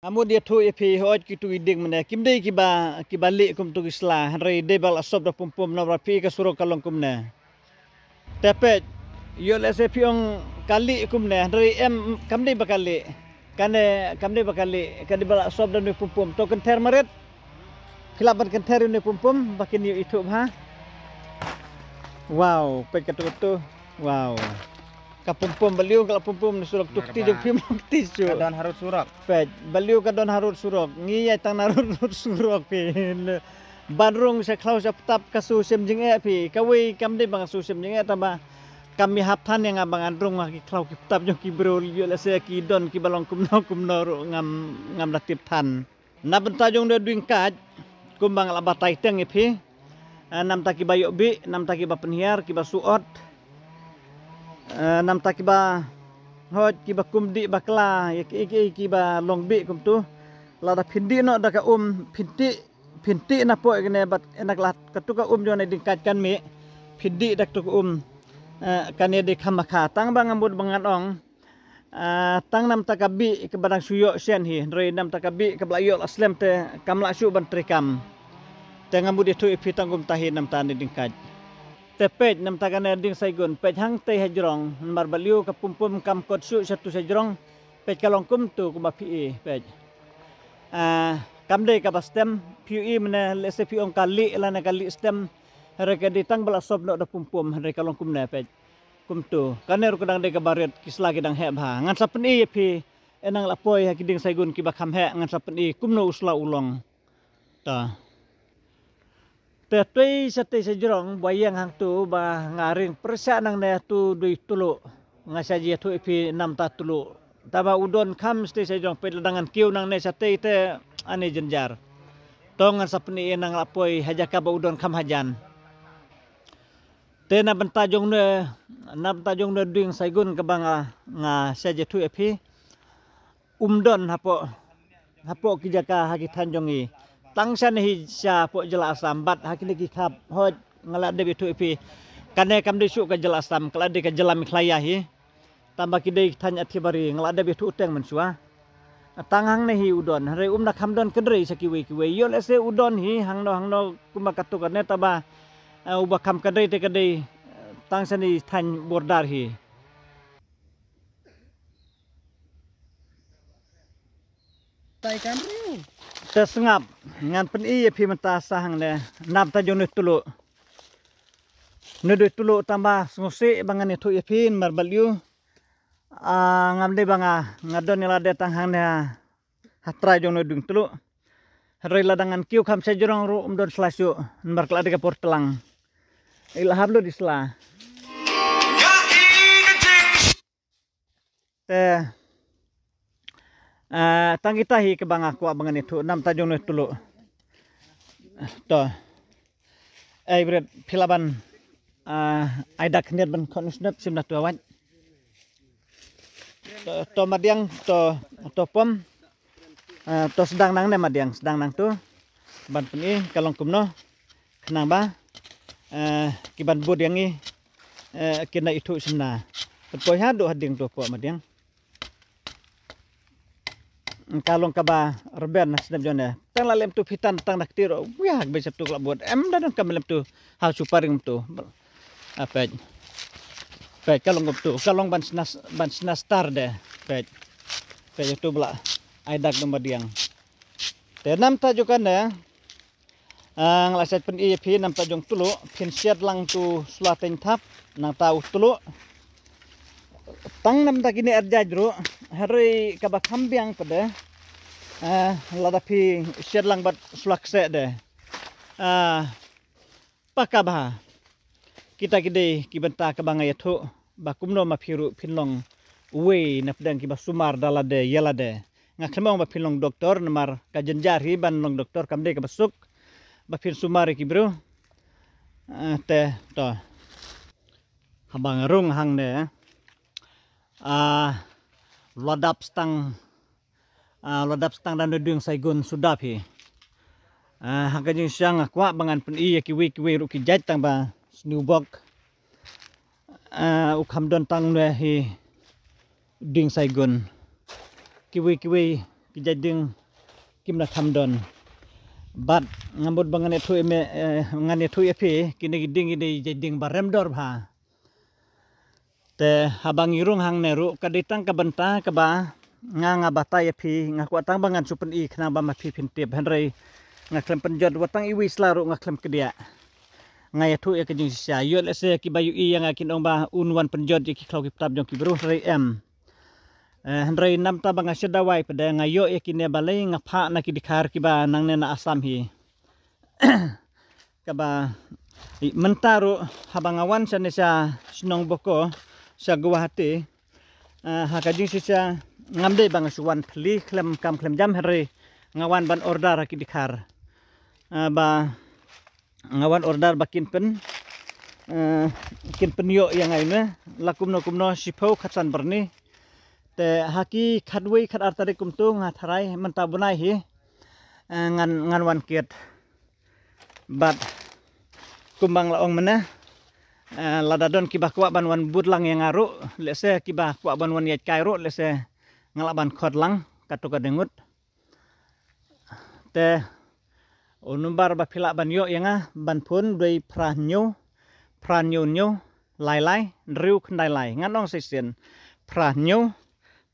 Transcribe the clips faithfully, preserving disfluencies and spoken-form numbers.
Amut ïathuh ïa phi hoi kitu i ding mynne. Kim dei kiba, kiba lieh kumtu ki sla. Hynrei dei ba la sop da pum pum namar phi ka surok ka long kumne. Te peit, ïoh lehse phi ong ka lieh kumne, hynrei em kam dei ba ka lieh. Kane kam dei ba ka lieh, ka dei ba la sop da une pum pum. To kynther marit. Phi lah ban kynther une pum pum ba kin ïoh ithuh bha. Wow, peit katu katu. Wow. Ka pum pum, balei ka la pum pum ne surok tu, kti jong phi mo kti shuh. Ka don harud surok. Peit, balei ka don harud surok. Ngi ïai tang na harud surok phi. Ban rung sha khlaw sha ptap ka shu shem jingeh phi. Kawei kam dei ba nga shu shem jingeh tang ba kam ïahap than ïa nga ba ngan rung ha ki khlaw ki ptap jong ki briew, ïoh lehse ki don kiba long kumno kumno ruh ngam, ngam da tip than. Na bynta jong une u dieng kait, kumba nga la batai teng ïa phi. Eh, namta kiba ïoh bih, namta kiba pynhiar, kiba suh ot. Eh, namta kiba hoi, kiba kum dih bakla, ïa ki, ki, kiba long bih kumtu. Lada phin dih noh da ka um, phin tih, phin tih na poi kane bad ena ka lad katu ka um jong une u dieng kait kan mih. Phin dih da katu ka um. Eh, kane dei kham makha. Tang ba nga mut ba ngan ong. Ah, tang namta ka bih kaba dang shu ïoh shen hi, hynrei namta ka bih kaba la ïoh la slem te kam lah shuh ban trei kam. Te nga mut ïathuh ïa phi tang kumta hi namta une u dieng kait. Te peit namta kane u dieng saigun, peit hangtei ha jrong, namar balei ka pum pum kam kot shuh shatu sha jrong, peit ka long kumtu kumba phi i, peit. Ah, kam dei kaba stem, phi i mynne lehse phi ong ka lieh lane ka lieh stem, hynrei ka dei tang ba la sop noh da pum pum, hynrei ka long kumne peit. Kumtu, kane ruh ka dang dei kaba rit, ki sla ki dang heh bha. Ngan sa pyni ïa phi, eh nang la poi ha ki dieng saigun kiba kham heh, ngan sa pyni kumno u sla u long. Ta. Te tei shatei sha jrong, ba ïeng hangtu, ba nga ring pyrshah nangne tu dui tuluh. Nga sa ïathuh ïa phi namta tuluh. Taba u don kham shatei sha jrong, peit lada ngan kiew nangne shatei te ani jynjar. To ngan sa pyni ïa nang la poi ha jaka ba u don kham hajan. Te na bynta jong une, na bynta jong une u dieng saigun kaba nga, nga sa ïathuh ïa phi. Um don hapoh, hapoh ki jaka ha ki thaiñ jong ngi. Tang shane hi shapoh jylla Assam bad ha kine ki khap hoi nga la dep ïathuh ïa phi. Kane kam dei shuh ka jylla Assam, ka la dei ka jylla Meghalaya hi. Tangba ki dei thaiñ Athibari, nga la dep ïathuh teng mynshuwa. Tang hangne hi u don, hynrei um da kham don kynrei sha kiwei kiwei. Ïoh lehse u don hi hangno hangno kumba katto katne tangba, eh, uba kham kynrei te ka dei, eh, tang shane thaiñ border hi. Te sngap, ngan pyni ïa phi mynta sa hangne, namta jong une u tuluh. Une u tuluh tangba sngewsih ba ngan ïathuh ïa phi namar balei. Ah, ngam dei ba nga, nga don ïa lade tang hangne ha trai jong une u dieng tuluh. Hynrei lada ngan kiew kham sha jrong ruh um don sla shuh, namar ka la dei ka por tlang. I la hap lut i sla. Te, eh, tang kita hi kaba nga kwah ba ngan ïathuh namta jong une u tuluh. To. Ai bret phi lah ban, eh, ai dak khyndiat ban khot nusnep sim na tu awat. To, to madiang, to, to pom. Eh, to sdang nangne madiang, sdang nangtu. Ban pyni ka long kumno. Khnang ba, eh, ki ban bud ïa ngi, eh, kin da ithuh shim na. Pynpoi haduh ha dieng tu pok madiang. Ka long kaba rben na snem jong ne. Tang la lem tu phi tan tang na kti ruh. Wia, ba shatu ka la bud. Em da dang kam lem tu. Ha shu paring tu. Ah, peit. Peit ka long tu. Ka long ban snas, ban snas tar de. Peit. Peit tu bla. Ai dak dong madiang. Te namta jong kane. Ah, nga la sait pyni ïa phi namta jong tuluh, phin shet lang tu sla teng thap, nangta u tuluh. Tang namta kine arjaj ruh, hynrei kaba kham biang pat de. Ah, lada phi shet lang bad sla kseh de. Ah, paka bha. Kita ki dei ki bynta kaba nga ïathuh ba kumno ma phi ruh phin long uwei na pdeng kiba sumar da lade ïa lade. Nga khlem ong ba phin long doktor namar ka jynjar hi ban long doktor kam dei kaba suk. Ba phin sumar ïa ki briew. Eh, te to. Haba nga rung hangne. Ah, la dap stang, ah, la dap stang da une u dieng saigun shu dap hi. Ah, ha ka jingshisha nga kwah ba ngan pyni ïa kiwei kiwei ruh ki jait tang ba sniewbok. Ah, u kham don tang une hi dieng saigun. Kiwei kiwei ki jait ding kim da kham don. Bad nga mut ba ngan ïathuh ïa me, eh, ngan ïathuh ïa phi, kine ki ding, kine ki jait ding ba rem dor bha. Te haba ngi rung hangne ruh ka dei tang ka bynta kaba nga, nga batai ïa phi, nga kwah tang ba ngan shu pyni khnang ba ma phi phin tip, hynrei nga khlem pynjot wat tang iwei sla ruh nga khlem kdiah. Nga ïathuh ïa ka jingshisha, ïoh lehse kiba ïohi ïa nga kin ong ba un wan pynjot ïa ki khlaw ki ptap jong ki briew, hynrei em. Eh, hynrei namta ba nga shu dawai pat de nga ïoh ïa kine balei, nga phah na ki dkhar kiba nangne na Assam hi. Kaba mynta ruh haba nga wan shane sha shnong Boko, sha Guwahati, eh, ha ka jingshisha ngam dei ba nga shu wan thli khlem kam khlem jam, hynrei nga wan ban order ha ki dkhar. Eh, ba nga wan order ba kin pyn, eh, kin pynïoh ïa nga ïa me la kumno kumno, shiphew khatsan byrni. Te ha ki khatwei khatar tarik kumto nga tharai mynta bnai hi, eh, ngan, ngan wan kit. Bad kumba nga la ong mynne, eh, lada don kiba kwah ban wan bud lang ïa nga ruh, lehse kiba kwah ban wan ïaid kai ruh, lehse nga lah ban khot lang katto katne ngut. Te u number ba phi lah ban ïoh ïa nga ban phone dei phra hynñiew, phra hynñiew hynñiew, lai lai, hynriew khyndai lai. Ngan ong shisien, phra hynñiew,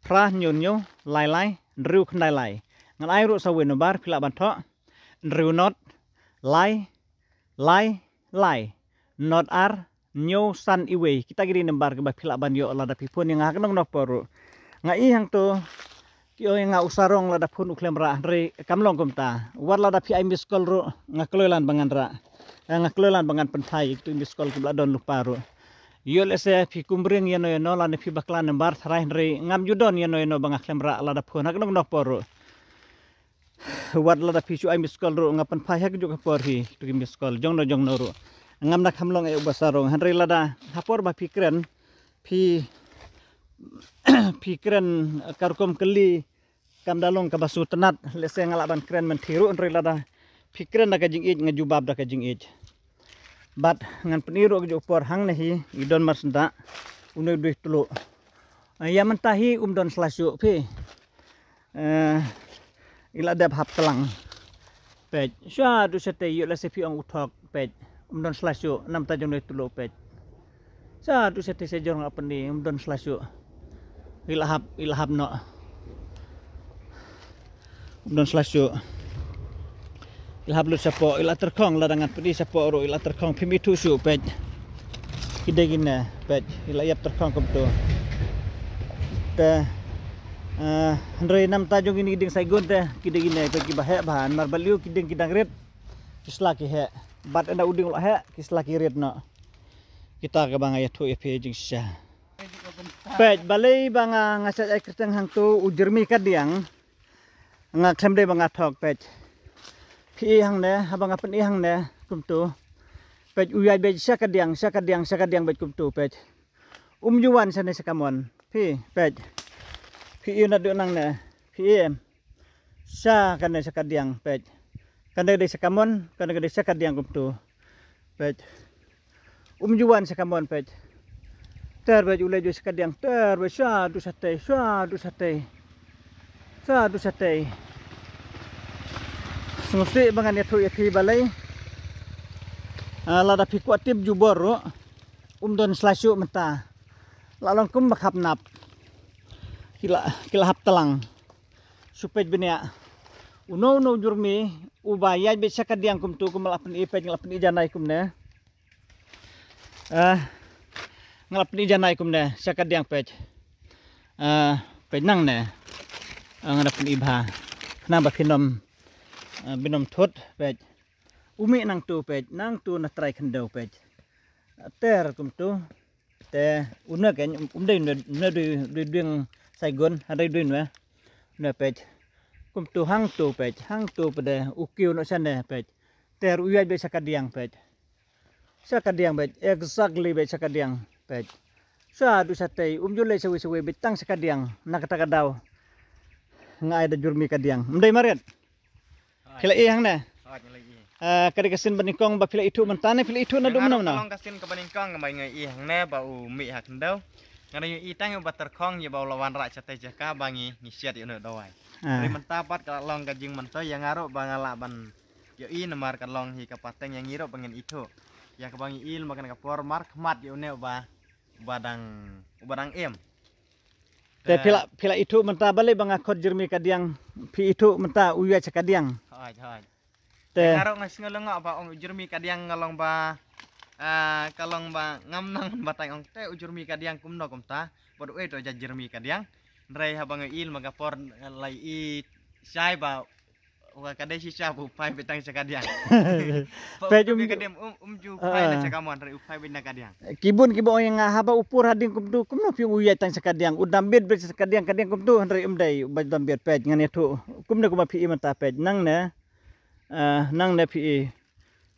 phra hynñiew hynñiew, lai lai, hynriew khyndai lai. Ngan ai ruh sa uwei number phi lah ban thoh, hynriew not, lai, lai, lai, not ar, hynñiew san iwei. Kita ki dei number kiba phi lah ban ïoh lada phi phone ïa nga ha kano kano por ruh. Nga i hangto ki ong ïa nga u sarong lada phone u khlem rah, hynrei kam long kumta. Wat lada phi ai miss call ruh nga kloi lan ba ngan rah. Eh, nga kloi lan ba ngan pynphai ïa kitu miss call kiba la don lypa ruh. Ïoh lehse phi kumbring ïano ïano lane phi bakla number tharai, hynrei ngam ju don ïano ïano ba nga khlem rah lada phone ha kano kano por ruh. Wat lada phi shu ai miss call ruh nga pynphai ha kajuh ka por hi, tu ki miss call jongno jongno ruh. Ngam da kham long eh u ba sarong, hynrei lada ha por ba phi kren, phi, phi kren, eh, ka rukom kylli kam da long kaba sngewtynnat, lehse nga lah ban kren mynta ruh, hynrei lada phi kren da ka jingïeit nga jubab da ka jingïeit. Bad ngan pyni ruh kajuh ka por hangne hi, i don marsyndah une u dei tluh. Eh, ïa mynta hi um don sla shuh phi. Eh, i la dep hap tlang. Peit, sha tu shatei ïoh lehse phi ong u thok, peit. Um don sla shuh namta jong ne tluh, peit. Sha tu shatei sha jong nga pyni, um don sla shuh. I la hap, i la hap noh. Um don sla shuh. I la hap lut shapoh, i la tyrkhong, lada ngan pyni shapoh ruh i la tyrkhong, phim ithuh shuh, peit. Ki dei kine, peit, i la ïap tyrkhong kumtu. Te, eh, hynrei namta jong kine ki dieng Saigon te, ki dei kine, peit, kiba heh bha, namar balei, ki dieng ki dang rit, ki sla ki heh. Bad ynda u dieng u la heh, ki sla ki rit noh. Kita kaba nga ïathuh ïa phi jingshisha. Peit, balei ba nga, nga shait ai kyrteng hangto u Jeremy Kadiang. Nga khlem dei ba nga thok, peit. Phi i hangne, haba nga pyni hangne kumtu. Peit, u ïaid beit sha kadiang, sha kadiang, sha kadiang beit kumtu, peit. Um ju wan shane sha kamon. Phi, peit. Phi i naduh nangne. Phi i em. Sha kane sha kadiang, peit. Kane dei sha kamon, kane dei sha kadiang kumtu. Peit. Um ju wan sha kamon, peit. Ter, peit, u leit ju sha kadiang, ter, peit, sha tu shatei, sha tu shatei. Sha tu shatei. Sngewsih ba ngan ïathuh ïa phi balei. Ah, lada phi kwah tip jubor ruh. Um don sla shuh mynta. La long kum ba khap nap. Ki la, ki la hap tlang. Shu peit bniah. Uno uno u Jeremy uba ïaid beit sha kadiang kumtu, kum la pyni, peit, nga la pyni janai kumne. Eh, nga la pyni janai kumne sha kadiang, peit. Eh, peit nangne. Eh, nga la pyni bha. Khnang ba phin ym, eh, phin ym thut, peit. U mih nangtu, peit, nangtu na trai khyndew, peit. Ter kumtu. Te une kein um dei une, une dei, dei dieng Saigon, ha dei dei une. Une, peit. Kumtu hangtu, peit, hangtu pat de u kiew noh shane, peit. Ter u ïaid beit sha kadiang, peit. Sha kadiang, peit, exactly, peit, sha kadiang, peit. Sha tu shatei, um ju leit shawei shawei, peit, tang sha kadiang na kata ka daw. Nga ai da Jeremy Kadiang. Ym dei marit. Phi la i hangne? Hooid, nga la i. Ah, ka dei ka sien ba nyngkong ba phi la ithuh mynta ne phi la ithuh naduh mynno mynno? Ka long ka sien kaba nyngkong ba nga i hangne ba u mih ha khyndew. Nga dang ïohi tang ïa u ba tyrkhong ïa ba u la wanrah shatei jaka ba ngi ngi shet ïa une u dawai. Ah. Hynrei mynta pat ka la long ka jingmyntoi ïa nga ruh ba nga lah ban ïohi namar ka long hi ka pateng ïa ngi ruh ba ngin ithuh. Ïa kaba ngi i lem kane ka por markhmat ïa une u ba u ba dang u ba dang im. Te phi la phi la ithuh mynta balei ba nga khot jermi kadiang, phi ithuh mynta u ïaid sha kadiang. Hooid, hooid. Te nga ruh nga sngew lyngngoh ba ong u jermi kadiang nga long ba, ah, ka long ba ngam nang ba tang ong te u jermi kadiang kumno kumta. Bad u ei to ja jermi kadiang. Hynrei haba nga i lem ka por la i shai ba wa ka dei shisha ba u phai beit tang sha kadiang. Peit um ju kadiang um um ju phai na sha kamon hynrei u phai beit na kadiang. Ki bun kiba ong ïa nga haba u pur hadien kumtu kumno phi u ïaid tang sha kadiang, u dam beit beit sha kadiang kadiang kumtu hynrei um dei ba dam beit. Peit ngan ïathuh kumne kumba phi i mynta. Peit nangne, eh, nangne phi i.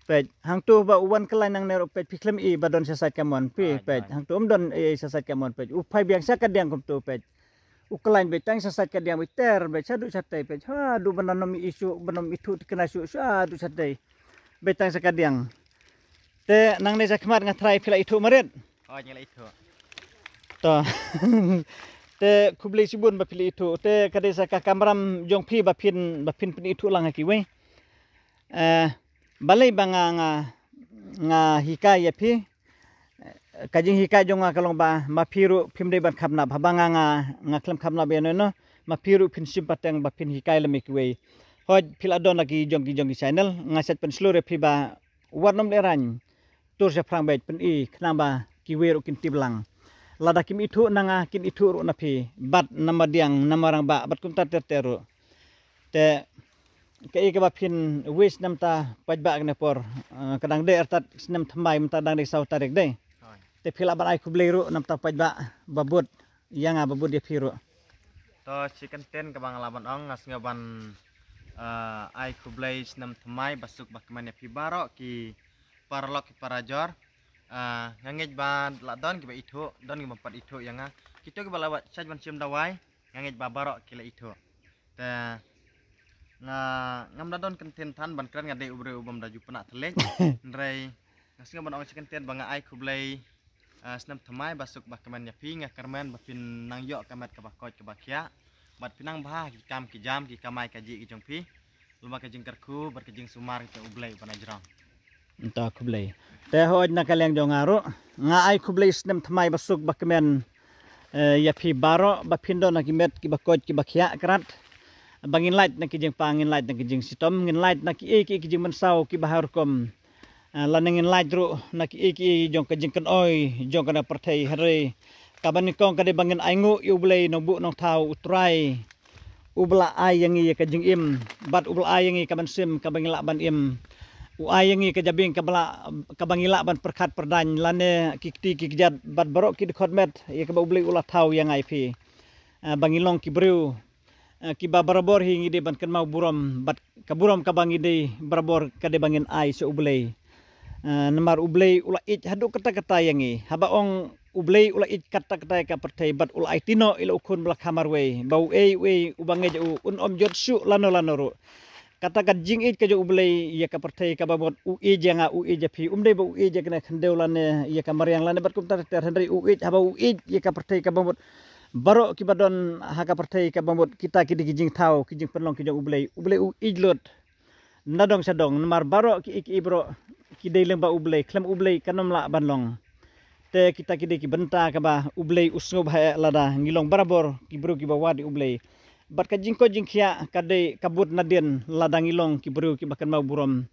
Peit hangtu ba u wan kyllaiñ nangne ruh peit phi khlem i ba don sha sait kamon phi. Peit hangtu um don i sha sait kamon. Peit u phai biang sha kadiang kumtu. Peit u kyllaiñ beit tang sha sait kadiang beit ter beit shaduh shatei. Peit haduh ban ym i shuh ban ym ithuh thikna shuh shaduh shatei. Beit tang sha kadiang. Te nangne sha khmat nga tharai phi la ithuh marit. Hooid nga la ithuh. To. Te khublei shibun ba phi la ithuh. Te ka dei sa ka kamram jong phi ba phin ba phin pynithuh lang ha kiwei. Eh, balei ba nga nga nga hikai ïa phi. Eh, ka jinghikai jong nga ka long ba ma phi ruh phim dei ban khapnap haba nga nga nga khlem khapnap ïa no no. Ma phi ruh phin shim pateng ba phin hikai lem ïa kiwei. Hooid phi la don la ki jong ki jong ki channel nga sait pynshlur ïa phi ba wat nym lehraiñ. Tur shaphrang beit pyn-i khnang ba kiwei ruh kin tip lang. Lada kim ithuh na nga kin ithuh ruh na phi bad na madiang na marang ba bad kumta ter ter ruh. Te kaei kaba phin wish namta paidbah kane por, eh, ka dang dei artat snem thymmai mynta dang dei saw tarik dei. Te phi lah ban ai khublei ruh namta paidbah ba bud ïa nga ba bud ïa phi ruh. To shi kyntien kaba nga lah ban ong nga sngew ban, eh, ai khublei snem thymmai ba suk ba kmen ïa phi baroh ki paralok ki parajor. Ah, nga ngeit ba la don kiba ithuh don kiba pat ithuh ïa nga. Kito kiba la wat shait ban shim dawai nga ngeit ba baroh ki la ithuh. Te nga ngam da don kyntien than ban kren nga dei u briew u bym da ju pynah thylliej. Hynrei nga sngew ban ong shi kyntien ba nga ai khublei, ah, snem thymmai ba suk ba kmen ïa phi nga kyrmen ba phin nang ïoh ka met kaba koit kaba khiah. Bad phin nang bha ki kam ki jam ki kamai kajih ki jong phi. Lem ka jingkyrkhu bad ka jingsumar ka jong U Blei uba na jrong. Nta khublei. Te hooid na ka liang jong nga ruh nga ai khublei snem thymmai ba suk ba kmen, eh, ïa phi baroh ba phin don ha ki met kiba koit kiba khiah krat. Ba ngin lait na ki jingpang ngin lait na ki jingshitom ngin lait na ki ei ki ei ki jingmynsaw kiba har rukom. Ah, lane ngin lait ruh na ki ei ki ei jong ka jingkynoi jong ka na pyrthei hynrei kaba nyngkong ka dei ba ngin ainguh ïa U Blei nongbuh nongthaw U Trai. Uba la ai ïa ngi ïa ka jingim bad uba la ai ïa ngi ka mynsiem kaba ngi lah ban im. U ai ïa ngi ka jabieng kaba la kaba ngi lah ban pyrkhat pyrdaiñ lane ki kti ki kjat bad baroh ki dkhot met ïa kaba U Blei u la thaw ïa nga ïa phi. Ah, ba ngi long ki briew, eh, kiba barabor hi ngi dei ban kynmaw burom bad ka burom kaba ngi dei barabor ka dei ba ngin ai sha U Blei. Eh, namar U Blei u la ïeit haduh katta katta ïa ngi. Haba ong U Blei u la ïeit katta katta ïa ka pyrthei bad u la aiti noh ïa la u khun ba la kha marwei ba uei uei uba ngeit ïa u un ym jot shuh lano lano ruh. Kata ka jingïeit ka jong U Blei ïa ka pyrthei kaba mut u ïeit ïa nga u ïeit ïa phi um dei ba u ïeit ïa kane khyndew lane ïa ka mariang lane bad kumta ter ter hynrei u ïeit haba u ïeit ïa ka pyrthei kaba mut baroh kiba don ha ka pyrthei kaba mut kita ki dei ki jingthaw ki jingpynlong ki jong U Blei. U Blei u ïeit lut. Na dong sha dong namar baroh ki ei ki ei baroh ki dei lyngba U Blei khlem U Blei kan ym lah ban long. Te kita ki dei ki bynta kaba U Blei u sngewbha eh lada ngi long barabor ki briew kiba wad ïa U Blei. Bad ka jingkoit jingkhiah ka dei ka bud nadien lada ngi long ki briew kiba kynmaw burom,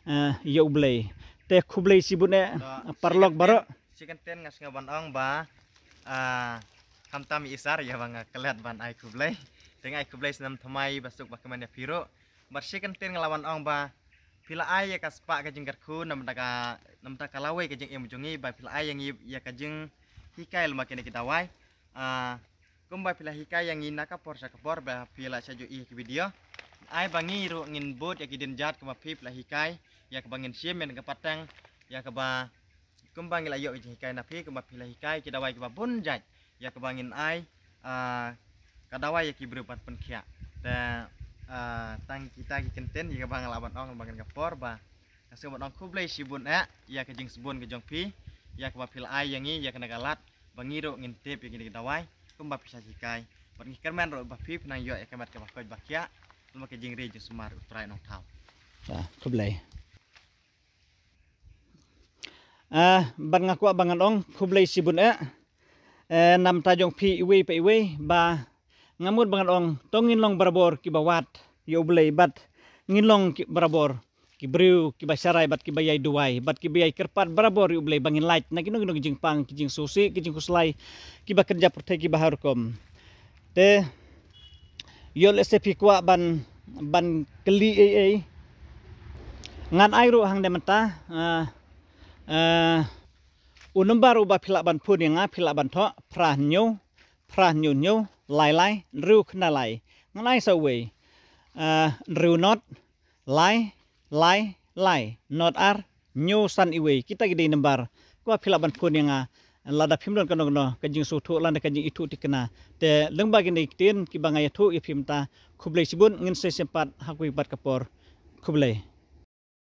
eh, ïa U Blei. Te khublei shibun eh paralok baroh. Shi kyntien nga sngew ban ong ba, ah, khamtam i isar ïa ba nga klet ban ai khublei. Te nga ai khublei snem thymmai ba suk ba kmen ïa phi ruh. Bad shi kyntien nga la wan ong ba phi la ai ïa ka spah ka jingkyrkhu namar ka namar ka lawei ka jingim jong ngi ba phi la ai ïa ngi ïa ka jinghikai lem kine ki dawai. Ah, kumba phi la hikai ïa ngi na ka por sha ka por ba phi la sha ju ïa ki video. Ai ba ngi ruh ngin bud ïa ki dienjat kumba phi phi la hikai ïa kaba ngin shim ïa ka pateng ïa kaba kumba ngi la ïoh ka jinghikai na phi kumba phi la hikai ki dawai kiba bun jait ïa kaba ngin ai, ah, ka dawai ïa ki briew ban pynkhiah. Te, ah, tang kita ki kyntien ïa kaba nga lah ban ong ba ngan ka por ba nga sngew ban ong khublei shibun eh ïa ka jingsbun ka jong phi ïa kaba phi la ai ïa ngi ïa kane ka lad ba ngi ruh ngin tip ïa kine ki dawai kumba phi sa hikai. Bad ngi kyrmen ruh ba phi phin nang ïoh ïa ka met kaba koit ba khiah. Namar ka jingri jingsumar U Trai Nongthaw. Khublei. Ah, bad nga kwah ba ngan ong khublei shibun eh. Eh, namta jong phi iwei pa iwei ba nga mut ba ngan ong to ngin long barabor kiba wad ïa U Blei bad ngin long ki barabor ki briew kiba sharai bad kiba ïai duwai bad kiba ïai kyrpad barabor ïa U Blei ba ngin lait na kino kino ki jingpang, ki jingsngewsih, ki jingkhuslai, kiba kynja pyrthei, kiba har rukom. Te ïoh lehse phi kwah ban, ban kylli ei ei, ngan ai ruh hangne mynta. Ah, ah, u number uba phi lah ban phone ïa nga, phi lah ban thoh phra hynñiew phra hynñiew hynñiew lai lai hynriew khyndai lai. Ngan ai sa uwei, ah, hynriew not lai lai lai not ar hynñiew san iwei. Kita ki dei number kiba phi lah ban phone ïa nga. Lada phim don kano kano ka jingsngewthuh lane ka jingithuh thikna. Te lyngba kine ki ktien kiba nga ïathuh ïa phi mynta, khublei shibun, ngin sa ïashem pat ha kawei pat ka por. Khublei.